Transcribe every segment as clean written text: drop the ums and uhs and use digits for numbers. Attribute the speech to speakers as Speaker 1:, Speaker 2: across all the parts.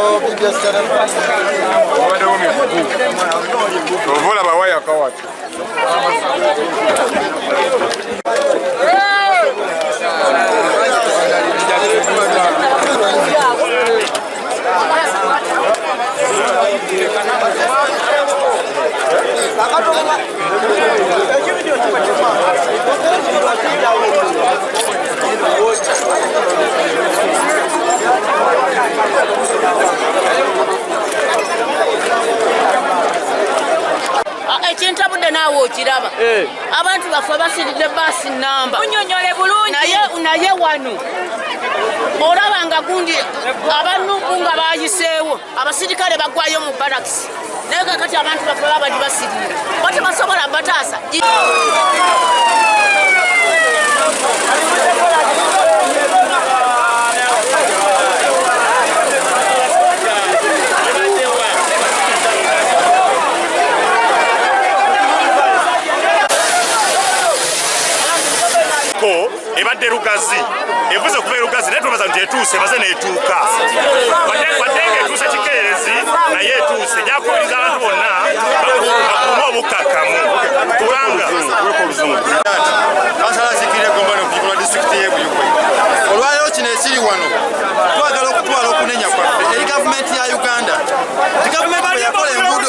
Speaker 1: BBS Channel.
Speaker 2: Wabaddewo migugu ova olaba wayaka wati.
Speaker 3: Ekintabudde naawe okiraba, abantu baffe basiridde baasi namba.
Speaker 4: Munyonyole bulungi.
Speaker 3: Naye wano olaba nga gundi abanupu nga bayiseewo, abasirikale bagwayo mu barakisi, naye kakati abantu baffe baba basirira bo tebasobola bataasa.
Speaker 5: Ko ebadde Lugazi, evuze okuva e Lugazi, naye twebaza nti etuuse, emaze n'etuuka, wadde nga etuuse kikeerezi, naye etuuse. Njakubiriza abantu bonna bakuume obukkakkamu kubanga
Speaker 1: Kansala akiikirira Eggombolola okukiiko lwa disitulikiti y'e Buikwe. Olwaleero kino ekiri wano, twagala okutwala okunenya kwaffe eri gavumenti ya Uganda nti gavumenti bwe yakola enguudo,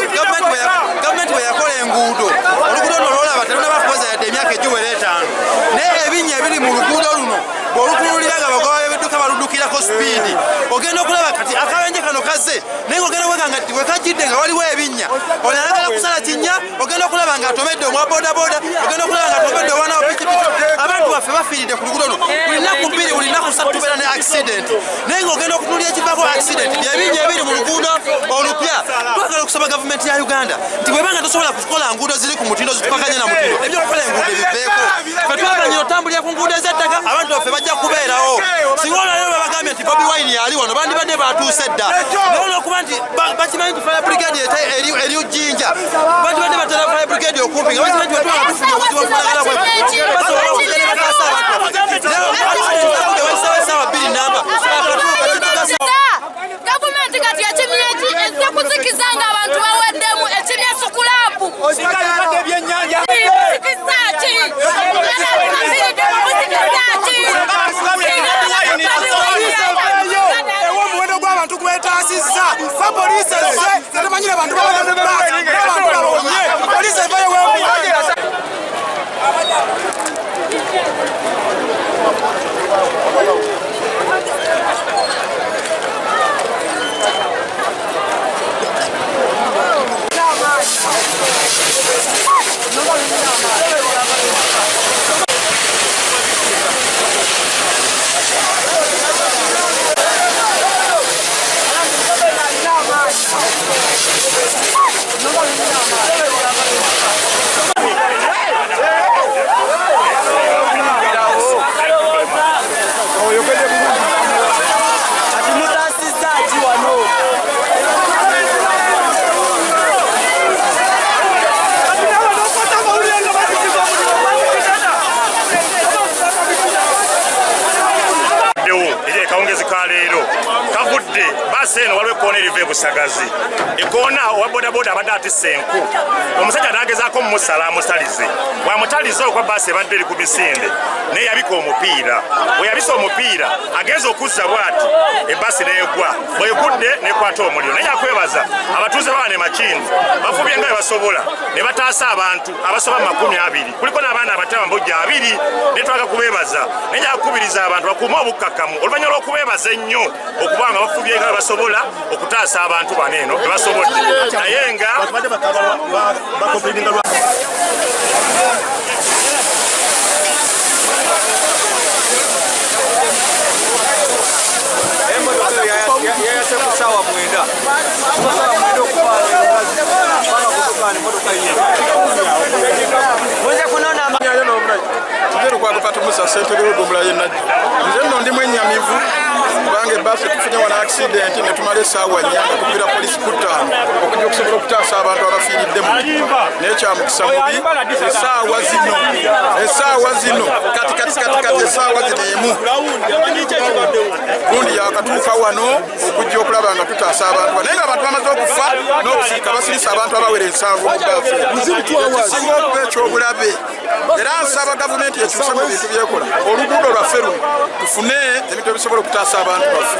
Speaker 1: gavumenti bwe yakola enguudo, oluguudo luno lwolaba terunaba kuweza yadde emyaka egiwera 5, naye ebinnya ebiri mu luguudo luno bw'olutunulira nga bagoba b'ebidduka baluddukirako sipiidi, ogenda okulaba kati akabenje kano kazze, naye ng'ogenda okweka nga wekajjidde nga waliwo ebinnya. Ono ayagala kusala kinnya, ogenda okulaba nga atomedde omwa bodaboda, ogenda okulaba nga atomedde omwana wa pikipiki. Abantu baffe bafiiridde ku luguudo luno buli nnaku 2, buli nnaku 3 tubeera ne accident, naye ng'ogenda okutunulira ekivaako accident byebinnya ebiri mu luguudo olupya. Twagala okusaba gavumenti ya Uganda nti bwebanga tosobola kukola nguudo ziri ku mutindo, zitukakanye na mutindo, ebyokukola enguudo biveeko. Ffe twamanyira otambulira ku nguudo ez'ettaka, abantu baffe bajja kubeerawo. Singa olwaleero babagambye nti Bobi Wine yali wano, bandibadde batuuse dda, naye olwokuba nti bakimanyi nti fire brigade eri Jjinja, bandibadde batera fire brigade okumpi nga bakimanyi nti bwetuba nga tufunye obuzibu obufanagana bwe basobola okujja ne bataasa abantu baffe. Naye wayiseewo essaawa 2 namba akatuuka kitugasa.
Speaker 4: Gavumenti kati ekimye ezze kuzikiza nga abantu baweddemu, ekimye sukulaapu. Muzikiza ki? Abantu bafiiridde, muzikiza ki?
Speaker 2: Omuwendo gw'abantu gwetaasizza fa poliisi ezze tetumanyire abantu abantu babonye poliisi evayo.
Speaker 6: Mutaasizza ki wano?
Speaker 5: Ddewo akawungezi ka leero kavudde baasi eno, waliwo ekkoona eriva e Busagazi, ekoona owa bodaboda abadde atisse enku, omusajja n'agezaako mumusala amusalize, bw'amutaliza okwa baasi ebadde eri ku misinde, naye yabika omupiira. Bwe yabise omupiira, agenza okuzza bw'ati, ebbaasi n'egwa, bwegudde n'ekwata omuliro. Naye yakwebaza abatuuze bawane Makindi bafubye nga bwe basobola ne bataasa abantu abasoba mu 20, kuliko n'abaana abato abambojja 20, naye twagala kubeebaza. Naye yakubiriza abantu bakuume obukkakkamu oluvannyuma lw'okubeebaza ennyo okuba nga bafubye nga bwe basobola okutaasa abantu bano eno bwe basobodde, naye nga
Speaker 6: Yayase ku ssaawa 9, ssaawa 9 okutwala Elugazi paka kutukaana emotoka ye. Muyinza kunona.
Speaker 2: Nze Lukwago Fatumusa, ssentebe w'eggombolola y'e Najjo. Nze nno ndi mwennyamivu kubanga ebbaasi
Speaker 7: Baasi tufunye wano accident ne tumala essaawa 4 nga tukubira polisi ku 5 okujja okusobola okutaasa abantu abafiiriddemu. Naye kyamukisa mubi, essaawa zino kati kati kati kati essaawa zino emu gundi yakatuuka wano okujja okulaba nga tutaasa abantu, naye nga abantu bamaze okufa n'okusirika, basirisa abantu abawera 70 mu baafu. Ekisinga okuba ekyobulabe, era nsaba gavumenti ekyuse mu bintu byekola, oluguudo lwaffe luno tufune ebintu ebisobola okutaasa abantu baffe.